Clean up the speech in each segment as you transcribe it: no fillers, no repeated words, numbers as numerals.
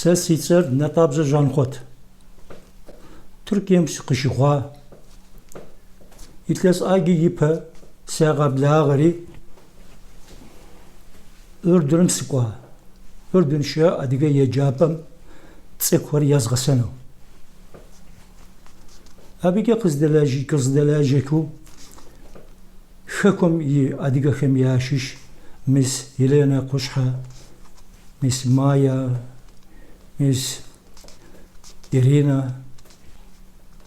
Сэ си цӏэр Нэтӏабжьэ Жанхъуэт. Тыркуем сыкъыщыхъуа. Илъэс ӏэджэ ипэ сагъэблагъэри Ӏурдуным сыкӏуа. Ӏурдун щыӏэ адыгэ еджапӏэм цӏыкӏухэр езгъэсэну. Абыкӏэ къыздэлажьэхэу Хэкум и адыгэхэм ящыщ мис Еленэ Къущхьэ, мис Майя, мис Иринэ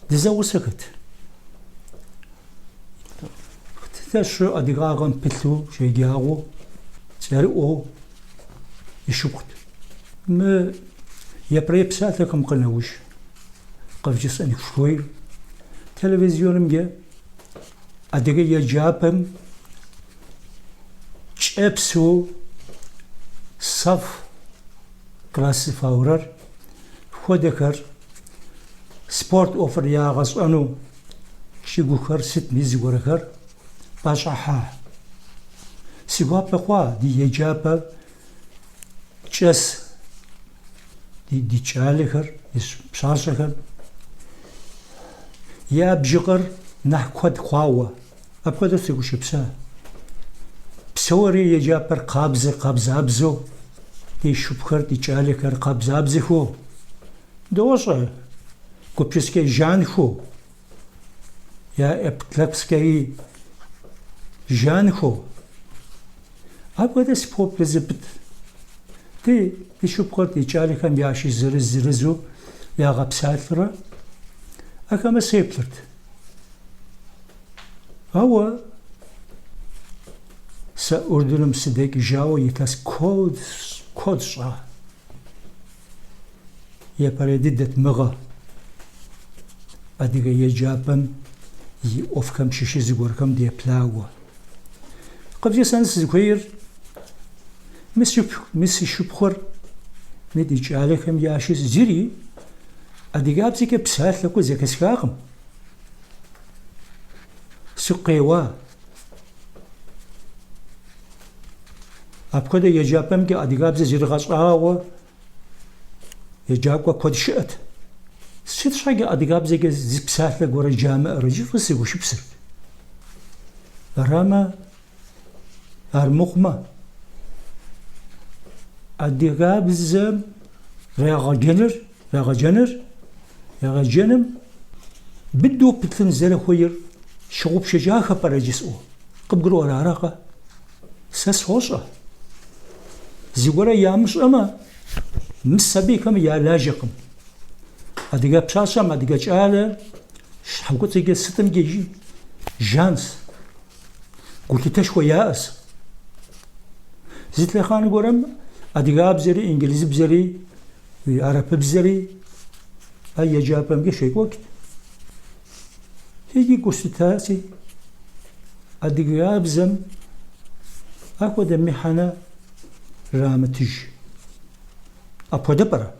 дызэгъусэхэт. Лъэщу адыгагъэм пылъу, щеджагъэу, цӏэрыӏуэу и шыпхъут. Мы япэрей псалъэхэм къынэужь къывжысӏэн сыхуейр телевизионымкӏэ Адыгэ еджапӏэм кӏэпсэу саф класс зыфаӏорэр хуэдэхэр спорт ӏофыр ягъэщӏэну чӏыгухэр сытми зыгорэхэр пӏэщӏэхьа. Си гуапэ хъуа ди еджапӏэ кӏэс ди кӏалэхэр, ди пщащэхэр я бжыгъэр нэхъ куэд хъуауэ, апхуэдэу сегупсыса. Псори еджапӏэр къабзэ, къабзабзэу, ди шыпхъухэр, ди кӏалэхэр къабзабзэхэу дощӏэ, гупсысэкӏэ жанхэу, я ӏэпкълъэпкъри жанхэу. Апхуэдэ сыпоплъэ зэпыт. Ди ди шыпхъухэр ди кӏалэхэм ящыщ зырыз-зырызу ягъэпсалъэрэ, ахэмэ сеплъырт. Ауэ сэ Ӏурдуным сыдэкӏыжауэ илъэс куэд куэд щӏа. Япэрей дыдэт мыгъэ адыгэ еджапӏэм и ӏуэхухэм щыщу зыгуэрхэм деплъауэ. Къывжесӏэн сызыхуейр мы си шыпхъур, мы ди кӏалэхэм ящыщ зыри адыгабзэкӏэ псалъэхэу зэхэсхакъым. Сигу къеуа. Апхуэдэ еджапӏэмкӏэ адыгабзэ зригъэщӏауэ еджакӏуэ куэд щыӏэт. Сыт щхьэкӏэ адыгабзэкӏэ зы псалъэ гуэрэ жамыӏэрэ жысӏэу сегупсысырт. Арамэ, армыхъумэ, адыгабзэм рагъэджэныр, рагъэджэныр, егъэджэным быдэу пылъын зэрыхуейр щыгъупщэжахэ пӏэрэ жысӏэу, къыбгурыӏуэрэ аракъэ? Сэ сощӏэ. Зыгуэрэ ямыщӏэмэ, мы сабийхэм я лажьэкъым. Адыгэ пщащэм адыгэ кӏалэ щхьэкуцӏыкӏэ сытымкӏэ жанс, гулъытэшхуэ яӏэс. Зы лъэхъан гуэрым адыгабзэри, инджылызыбзэри, арапыбзэри а еджапӏэмкӏэ щекӏуэкӏт. Иджы гу слъытаси, адыгабзэм апхуэдэ мыхьэнэ рамытыж. Апхуэдэ пӏэрэ?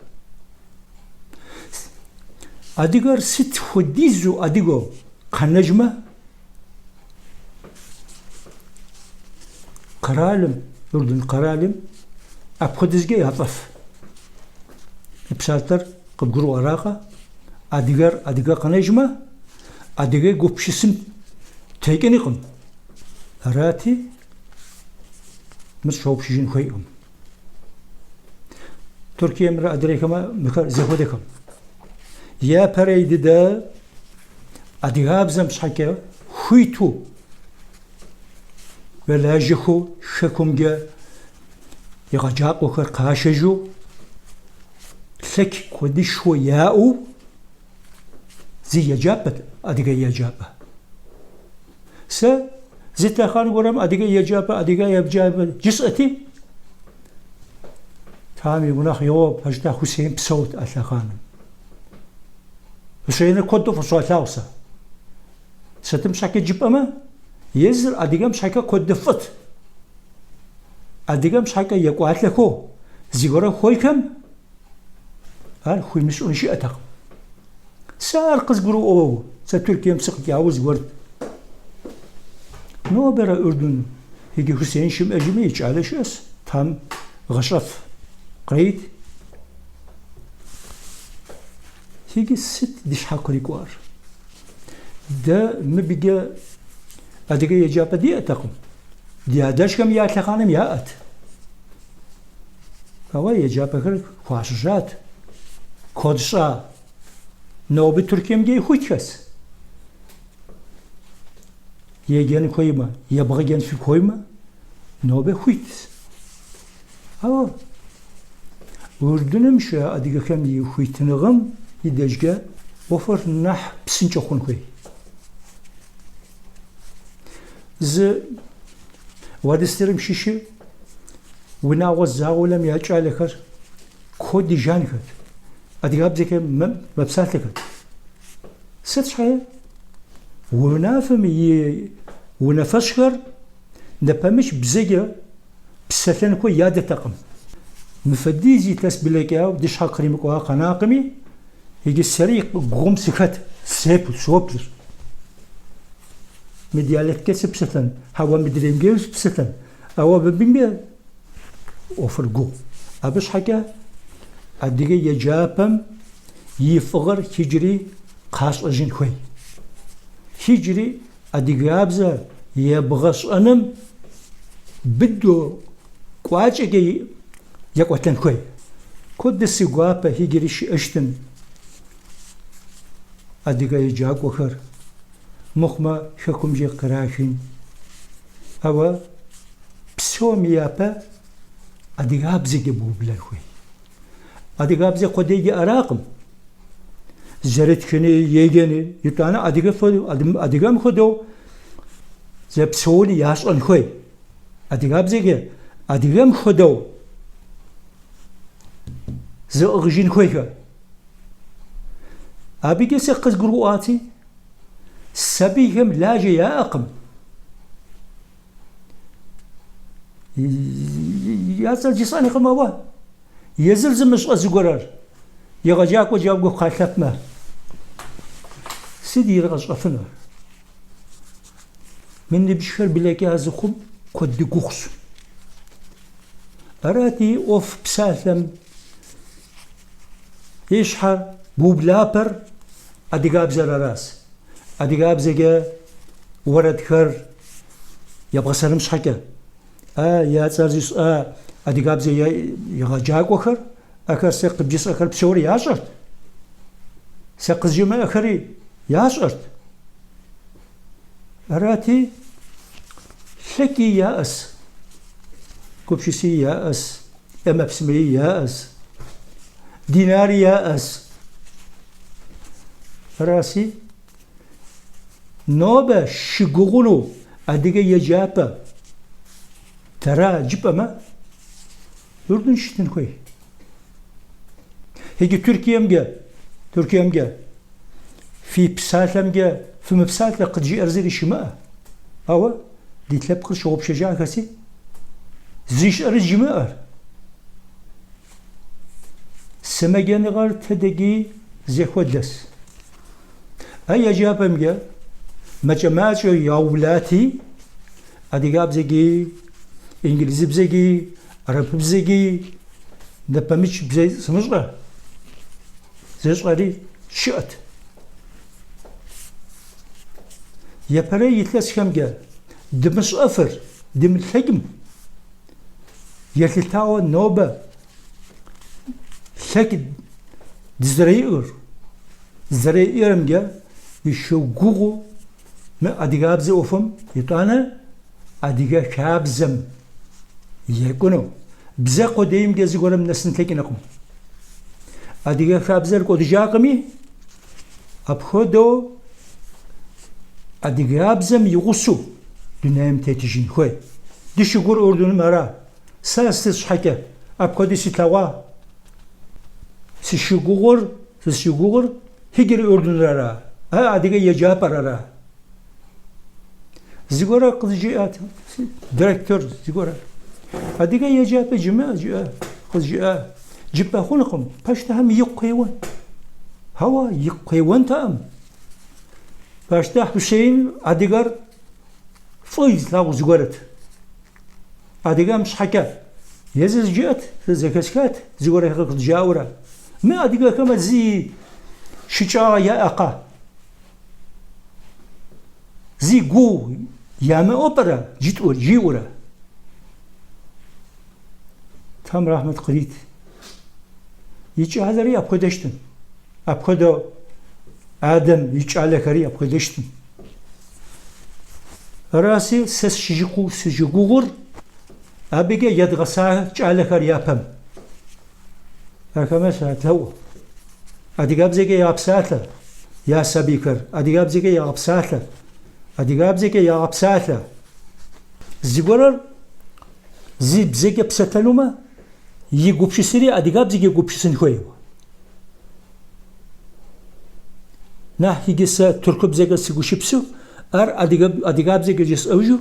Адыгэр сыт хуэдизу адыгэу къэнэжмэ, къэралым, Урдын къэралым апхуэдизкӏэ яфӏэф. Мы псалъэр къыбгурыӏуэракъэ? Адыгэр адыгэ къэнэжмэ, адыгэ гупсысым текӏынукъым. Арати, мыр щӏэупщӏыжын хуейкъым. Туркиемрэ адрейхэмэ мыхэр зэхуэдэхэм. Япэрей дыдэ адыгабзэм щхьэкӏэ хуиту мэлажьэхэу хэкумкӏэ егъэджакӏуэхэр къашэжу лъэкӏ куэдышхуэ яӏэу зы еджапӏэт адыгэ еджапӏэ. Сэ зы лъэхъан гуэрым адыгэ еджапӏэ, адыгэ еджапӏэ жысӏэти, Тхьэм и гунэхь игъуэ пэжта Хусейн псэут а лъэхъаным. Хусейныр куэду фӏыуэ солъагъу сэ. Сытым щхьэкӏэ жыпӏэмэ, езыр адыгэм щхьэкӏэ куэду фӏыт. Адыгэм щхьэкӏэ екӏуалӏэхэу зыгуэрэ хуейхэм ар хуимыщӏын щыӏэтэкъым. Сэ ар къызгурыӏуэу, сэ Тыркуем сыкъикӏауэ зыгуэрт. Нобэрэ Ӏурдун иджы Хусейн щымыӏэжми и кӏалэ щыӏэс, Тхьэм гъащӏэфӏ кърет. Иджы сыт ди щхьэ кърикӏуар? Дэ мыбыкӏэ адыгэ еджапӏэ диӏэтэкъым. Ди адэжьхэм я лъэхъэнэм яӏэт. Ауэ еджапӏэхэр хуащӏыжат. Куэд щӏа. Нобэ Туркиемкӏэ хуитхэс. Еджэн хуеймэ, ебгъэджэн хуеймэ, нобэ хуитщ. Ауэ Урдыным щыӏэ адыгэхэм и хуитыныгъэм и дежкӏэ ӏуэхур нэхъ псынкӏэ хъун хуей. Зы Уадыстырым щыщы унагъуэ заулэм я кӏалэхэр куэд жанхэт, адыгэбзэкӏэ мэпсалъэхэт. Сыт щхьэ? Унафэм и унафэщӏхэр нэпэмыкӏ бзэкӏэ псэлъэн хуей ядэтэкъым. Мыфэдиз илъэс блэкӏауэ ди щхьэ къримыкӏуа къэнакъыми, иджы сэри гугъум сыхэт, сеплъ, соплъыр. Мы диалекткӏэ сыпсэлъэн, хьэуэ мыдреймкӏэ сыпсэлъэн, ауэ мыбымкӏэ ӏуэхур гугъу. Абы щхьэкӏэ адыгэ еджапӏэм и фӏыгъэр иджыри къащӏэжын хуей. Иджыри Адыгабзэ ебгъэщӏэным быдэу кӏуачӏэкӏэ екӏуэлӏэн хуей. Куэд си гуапэ иджыри щыӏэщтым адыгэ еджакӏуэхэр мыхъумэ хэкумкӏэ кърахын. Ауэ псом япэ адыгабзэкӏэ быублэн хуей. Адыгабзэ къудейкӏэ аракъым. Зэрытхыни, еджэни, итӏанэ адыгэ адыгэм хуэдэу зэпсэуни ящӏэн хуей. Адыгабзэкӏэ адыгэм хуэдэу зыӏыгъыжын хуейхэ. Абыкӏэ сэ къызгурыӏуати, сабийхэм лажьэ яӏэкъым. Я цӏэр жысӏэнкъым, ауэ езыр зымыщӏэ зыгуэрэр егъэджакӏуэ джэгу къалъэпмэ, сыт иригъэщӏэфынур? Мы ныбжьхэр блэкӏа зыхъум куэд дыгугъущ. Арати, ӏуэху псалъэм и щхьэр быублапэр адыгабзэр аращ. Адыгабзэкӏэ уэрэдхэр ебгъэсэным щхьэкӏэ, а я цӏэр зышӏа адыгабзэ егъэджакӏуэхэр, ахэр сэ къыбжысӏэхэр псори ящӏэрт, сэ къызжымыӏэхэри ящӏэрт. Арати, лъэкӏи яӏэс, гупсыси яӏэс, ӏэмэпсымэи яӏэс, динари яӏэс. Араси, Нобэ щыгугъуну адыгэ еджапӏэ тэра жыпӏэмэ, Урдын щытын хуей. Иджы Туркиемкӏэ, Туркиемкӏэ фи псалъэмкӏэ фымыпсалъэ къыджиӏэр зыри щымыӏэ. Ауэ ди лъэпкъыр щыгъупщэжахэси, зищӏэри жимыӏэр. Сымаджэныгъэр тэдэкӏи зэхуэдэс. А еджапӏэмкӏэ мэкӏэ-макӏэу яублати, адыгабзэкӏи, инджылызыбзэкӏи, арапыбзэкӏи, нэпэмыкӏ бзэ сымыщӏэ, зыщӏэри щыӏэт. Япэрей илъэсхэмкӏэ дымыщӏэфыр, дымылъэкӏым елъытауэ нобэ лъэкӏ дызэриӏэр, зэриӏэрэмкӏэ дыщыгугъыу мы адыгабзэ ӏуэхум итӏанэ адыгэ хабзэм екӏуну. Бзэ къудеймкӏэ зыгуэрым нэсын лъэкӏынукъым. Адыгэ хабзэр кӏуэдыжакъыми, апхуэдэу адыгабзэм и гъусэу дунейм тетыжын хуей. Дыщыгугъур Урдуным ара? Сэ сыт щхьэкӏэ апхуэдэу силъэгъуа? Сыщыгугъур, сызыщыгугъыр иджыри Урдуныр ара? А адыгэ еджапӏэр ара? Зыгуэрэ къызжиӏат, директор зыгуэрэ. Адыгэ еджапӏэ жымыӏэ, жиӏа, къызжиӏа. Жыпӏэ хъунукъым, пащтыхьым игу къеуэн. Хьэуэ, игу къеуэнтэкъым. Пащтыхь Хъусейн адыгэр фӏы зылъагъу зыгуэрэт. Адыгэм щхьэкӏэ езы зыжиӏэт, зэхэсхат, зыгуэрхэр къызжаӏэурэ. Мы адыгэхэмэ зи щыкӏагъэ яӏэкъэ? Зи гугъу ямыӏэу пӏэрэ жытӏэу жиӏэурэ? Тхьэм рахьмэт кърит. И кӏалэри апхуэдэщтым. Апхуэдэу адэм и кӏалэхэри апхуэдэщтым. Араси, сэ сыщыгугъур абыкӏэ едгъэса кӏалэхэр япэм. Ахэмэ салъэӏу. Адыгэбзэкӏэ япсалъэ я сабийхэр, адыгэбзэкӏэ ягъэпсалъэ, адыгэбзэкӏэ ягъэпсалъэ. Зыгуэрыр зы бзэкӏэ псэлъэнумэ, и гупсысэри адыгэбзэкӏэ гупсысын хуейуэ. Нэхъ иджы сэ тыркубзэкӏэ сыгушыпсу, ар адыгэбзэкӏэ жысӏэжу,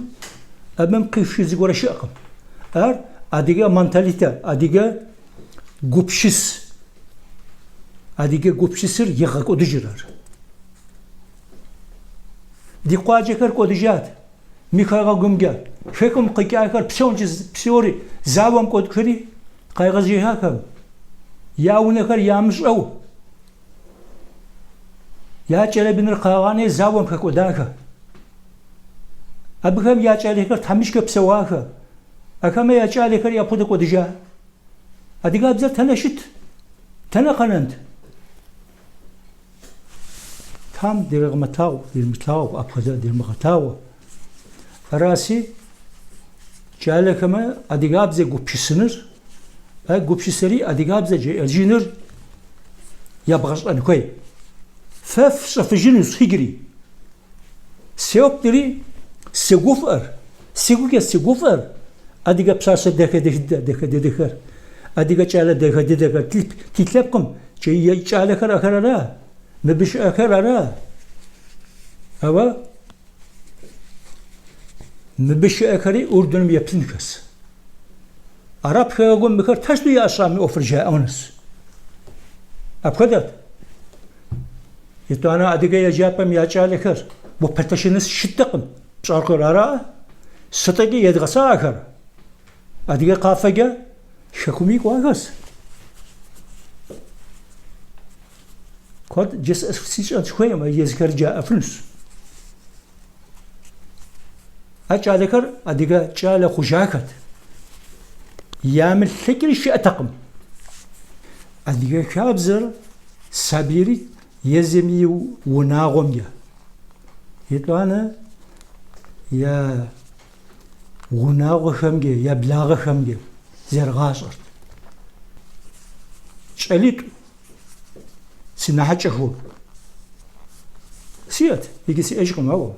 абым къифшу зыгуэрэ щыӏэкъым. Ар адыгэ менталитет, адыгэ гупсыс, адыгэ гупсысыр егъэкӏуэдыжыр ар. Ди къуаджэхэр кӏуэдыжат. Мы хэгъэгумкӏэ хэкум къикӏахэр псомкӏи псори зауэм кӏуэдхэри къайгъэзэжахэм я унэхэр ямыщӏэу я кӏэлэ быныр къагъанэри зауэм хэкӏуэдахэ. Абыхэм я кӏалэхэр тхьэмыщкӏэ псэуахэ. Ахэмэ я кӏалэхэри апхуэдэ кӏуэдыжа. Адыгэбзэр тэнэ щыт? Тэнэ къэнэнт? Тхьэм дерегъмэтагъу, дерымылъагъу, апхуэдэ деремыгъэлъагъу. Араси, кӏалэхэмэ адыгабзэ гупсысыныр, а гупсысэри адыгабзэ жеӏэжыныр ябгъэщӏэн хуей. Фэ фщӏэфыжынущ иджыри. Сеплъри, сыгуфӏэр, сигукӏэ сыгуфӏэр, адыгэ пщащэ дахэ дыдэ, дахэ дыдэхэр, адыгэ кӏалэ дахэ дыдэхэр, ди лъэпкъым кӏалэхэр ахэр ара, мыбы щыӏэхэр ара. Ауэ мыбы щыӏэхэри Урдуным еплъынхэс. Араб хэгъэгум мыхэр тэщту ящӏа мы ӏуэхур жаӏэнущ. Апхуэдэт. Итӏанэ адыгэ еджапӏэм я кӏалэхэр упэлъэщыныс щыттэкъым, пщӏэркъыр ара? Сытӏэкӏи едгъэса ахэр. Адыгэ къафэкӏэ хэкуми кӏуахэс. Куэд жысӏэ сищӏэн сыхуейкъым, езыхэр жаӏэфынущ. А кӏалэхэр адыгэ кӏалэ хъужахэт. Ямылъэкӏри щыӏэтэкъым. Адыгэ хабзэр сабийри езым и унагъуэмкӏэ. Итӏанэ я унагъуэхэмкӏэ, я благъэхэмкӏэ зэрыгъащӏэрт. Кӏалитӏ си нэхъыкӏэхэу сиӏэт, иджы сиӏэжкъым, ауэ.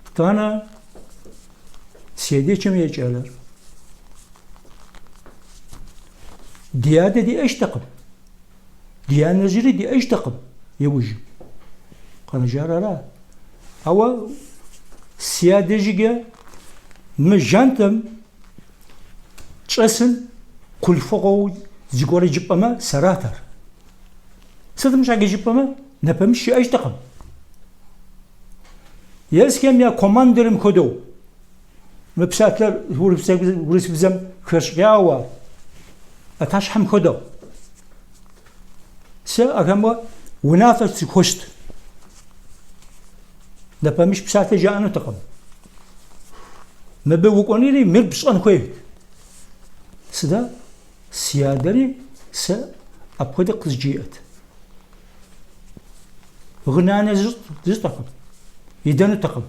Итӏанэ Седэчым я кӏалэр. Ди адэ диӏэжтэкъым. Ди анэжьри диӏэжтэкъым иужьым. Къэнэжар ара. Ауэ си адэжьыгэ мы жьантӏэм щӏэсым хъулъхугъэу зыгуэрэ жыпӏэмэ, сэрат ар. Сытым щхьэкӏэ жыпӏэмэ, нэпэмыщӏ щыӏэжтэкъым. Езыхэм я командирым хуэдэу мы псалъэр урысыбзэм хэщӏыкӏауэ, ӏэтащхьэм хуэдэу. Сэ ахэмэ унафэ сыхуэщт. Нэпэмыщӏ псалъэ жаӏэнутэкъым. Мыбы укӏуэнури мыр пщӏэн хуейт. Сыда? Си адэри сэ апхуэдэ къызжиӏэт. Гынанэ зыщӏтэкъым, идэнутэкъым.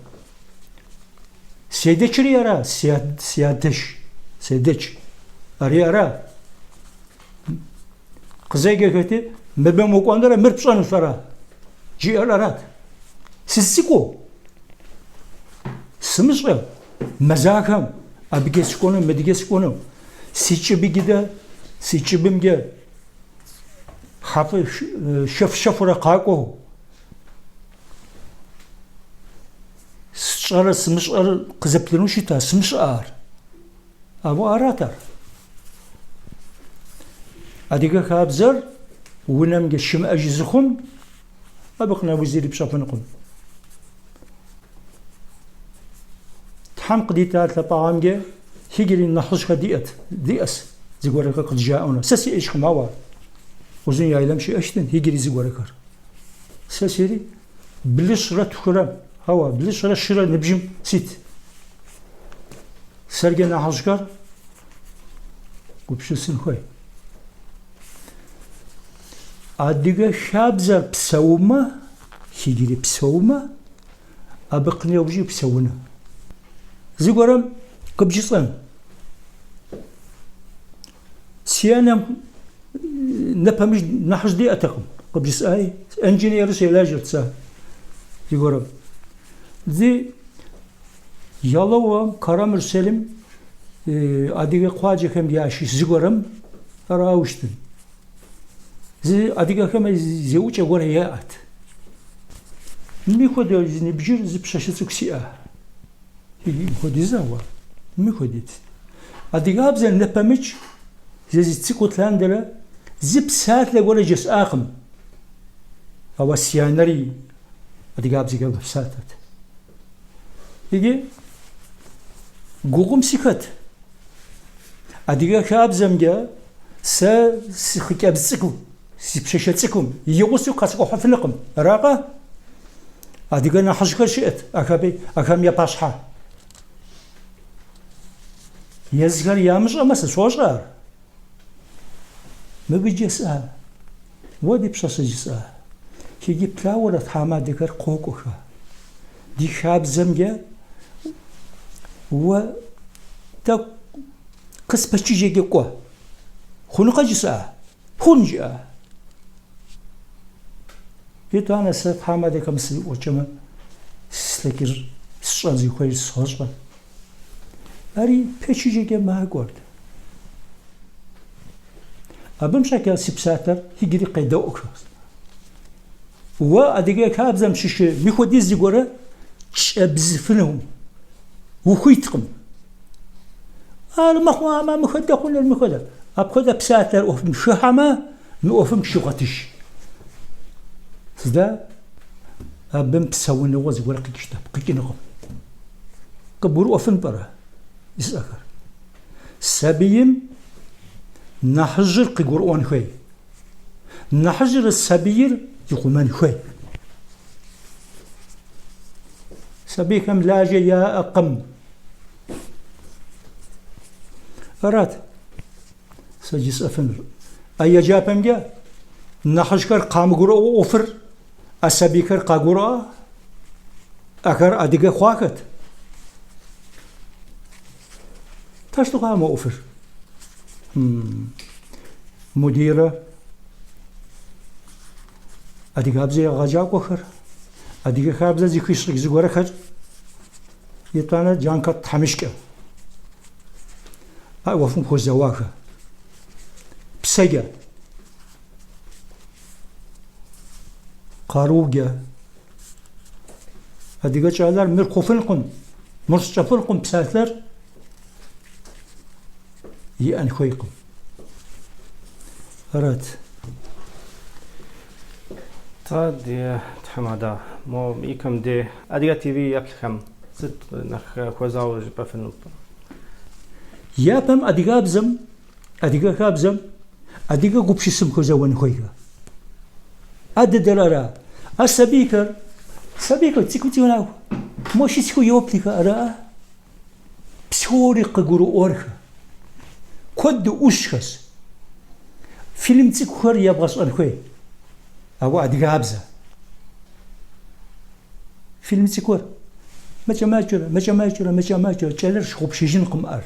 Седэчри ара, си адэш, Седэч, ари ара. Къызэджэхэти, мыбым укӏуэнурэ мыр пщӏэнущ ара. Жиӏэр арат. Сыцӏыкӏуу, сымыщӏэ, мэзахэм абыкӏэ сыкӏуэну, мыдыкӏэ сыкӏуэну. Си кӏыбыгидэ, си кӏыбымкӏэ хьэфӏы щэху-щэхурэ къакӏуэу. Сщӏэрэ сымыщӏэр къызэплъыну щыта, сымыщӏэ ар. Ауэ арат ар. Адыгэ хабзэр унэмкӏэ щымыӏэж зыхъум, абы къынэуи зыри пщӏэфынукъым. Тхьэм къыдита лъапӏагъэмкӏэ иджыри нэхъыжьхэр диӏэт, диӏэс, зыгуэрхэр къыджаӏэну. Сэ сиӏэжкъым, ауэ. Узун-Яйлэм щыӏэщтын иджыри зыгуэрхэр. Сэ сири блыщӏрэ тхурэ, хьэуэ, блыщӏрэ щырэ ныбжьым сит. Сэркӏэ нэхъыжьхэр гупсысын хуей. Адыгэ хабзэр псэумэ, иджыри псэумэ, абы къынеужьи псэуну. Зыгуэрым къыбжысӏэн. Си анэм нэпэмыж нэхъыжь диӏэтэкъым, къыбжысӏаи, инженеру селэжьырт сэ зыгуэрым. Ди Яловэм, Карамурселым адыгэ къуаджэхэм ящыщ зыгуэрым арауэ щытын. Зы адыгэхэм зэӏукӏэ гуэр яӏэт. Мыхуэдэ зи ныбжьыр зы пщащэ цӏыкӏу сиӏэ. Мыхуэдиз ауэ, мыхуэдиз. Адыгабзэр нэпэмыкӏ зэзи цӏыкӏу лъандэрэ зы псалъэ гуэрэ жесӏакъым. Ауэ си анэри адыгабзэкӏэ псалъэт. Иджы гугъум сыхэт. Адыгэ хабзэмкӏэ сэ си хъыджэбз цӏыкӏум, си пщащэ цӏыкӏум и гъусэу къэскӏухьыфынукъым. Аракъэ? Адыгэ нэхъыжьхэр щыӏэт ахэм я пащхьэ. Езыхэр ямыщӏэмэ, сэ сощӏэ ар. Мыбы жесӏа, уэ ди пщащэ жысӏа, иджы плъагъурэ тхьэмадэхэр къокӏуэхэ. Ди хабзэмкӏэ уэ тӏэкӏу къыспэчыжьэкӏэ кӏуэ. Хъунукъэ жысӏа? Хъун жиӏа. Итӏанэ сэ тхьэмадэхэм сыӏукӏэмэ, слъэкӏыр сщӏэн зыхуейр сощӏэ. Ари пэчыжьэкӏэ макӏуэрт. Абым щхьэкӏэ си псалъэр иджыри къедэӏуэхэ. Уэ адыгэ хабзэм щыщ мыхуэдиз зыгуэрэ кӏэбзыфыну ухуиткъым. Ар мыхъуамэ, мыхуэдэ хъунур мыхуэдэ. Апхуэдэ псалъэр ӏуэхум хыхьэмэ, мы ӏуэхум щыгъэтыж. Сыда абым псэуныгъуэ зыгуэр къикӏыщтэп, къикӏынукъым. Къыбгурыӏуэфын пӏэрэ жысӏэхэр? Сабийм нэхъыжьыр къыгурыӏуэн хуей. Нэхъыжьыр сабийр ихъумэн хуей. Сабийхэм лажьэ яӏэкъым. Арат сэ жысӏэфынур. А еджапӏэмкӏэ нэхъыжьхэр къамыгурыӏуэ ӏуэхур а сабийхэр къагурыӏуа, ахэр адыгэ хъуахэт. Тащтыхъуа мы ӏуэхур. Мудирэ адыгабзэ егъэджакӏуэхэр, адыгэ хабзэ зыхищӏыкӏ зыгуэрхэр, итӏанэ Джанкэт тхьэмыщкӏэ. А ӏуэхум хуэзэуахэ. Псэкӏэ. Къаругэ. Адыгэ кӏалэр мыр хъуфынкъым, мыр сщӏэфынкъым псалъэр иӏэн хуейкъым. Арат. Тӏэ, ди тхьэмадэ, мо икэм де Адыгэ ТВ еплъхэм сыт нэхъ хуэзауэ жыпӏэфыну? Япэм адыгабзэм Адыгэ хабзэм адыгэ гупсысэм хуэзэуэн хуейхэ. А дыдэр ара? А сабийхэр, сабийхэр цӏыкӏу цӏыкӏу мо щысхэу йоплъхэ ара? Псори къыгурыӏуэрхэ. Куэд ӏущхэщ. Фильм цӏыкӏухэр ебгъэщӏэн хуей. Ауэ адыгабзэ. Фильм цӏыкӏур мэкӏэ-мэкӏэрэ, мэкӏэ-мэкӏэрэ, мэкӏэ-мэкӏэрэ кӏэлэр щыгъупщыжынкъым ар.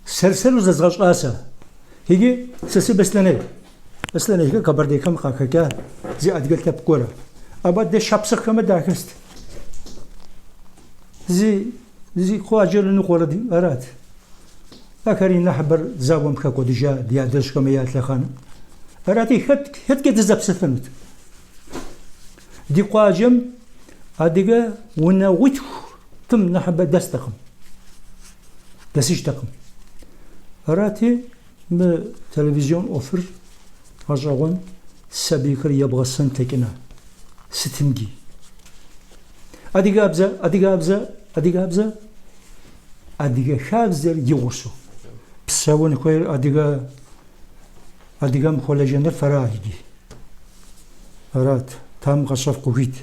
Сэр-сэру зэзгъэщӏа сэ. Иджы сэ сыбеслъэней. Беслъэнейхэр къэбэрдейхэм къахэкӏа зы адыгэ лъэпкъ гуэрэ. Абы дэ шапсыгъхэмэ дахэст. Зы, зы къуаджэрэ ныкъуэрэ арат. Ахэри нэхъыбэр зауэм хэкӏуэдыжа ди адэжьхэмэ я лъэхъэнэм. Арати, хэт, хэткӏэ дызэпсэлъэнут? Ди къуажэм адыгэ унагъуитхум нэхъыбэ дэстэкъым. Дэсыжтэкъым. Арати, мы телевизион ӏуэхур гъэщӏэгъуэн сабийхэр ебгъэсэн лъэкӏынэ сытымги. Адыгэбзэ, адыгэбзэ, адыгэбзэ, адыгэ хабзэр и гъусэу. Псэун хуейр адыгэ. Адыгэм хуэлэжьэныр фэра иджы. Арат, Тхьэм гъащӏэфӏ къыхуит.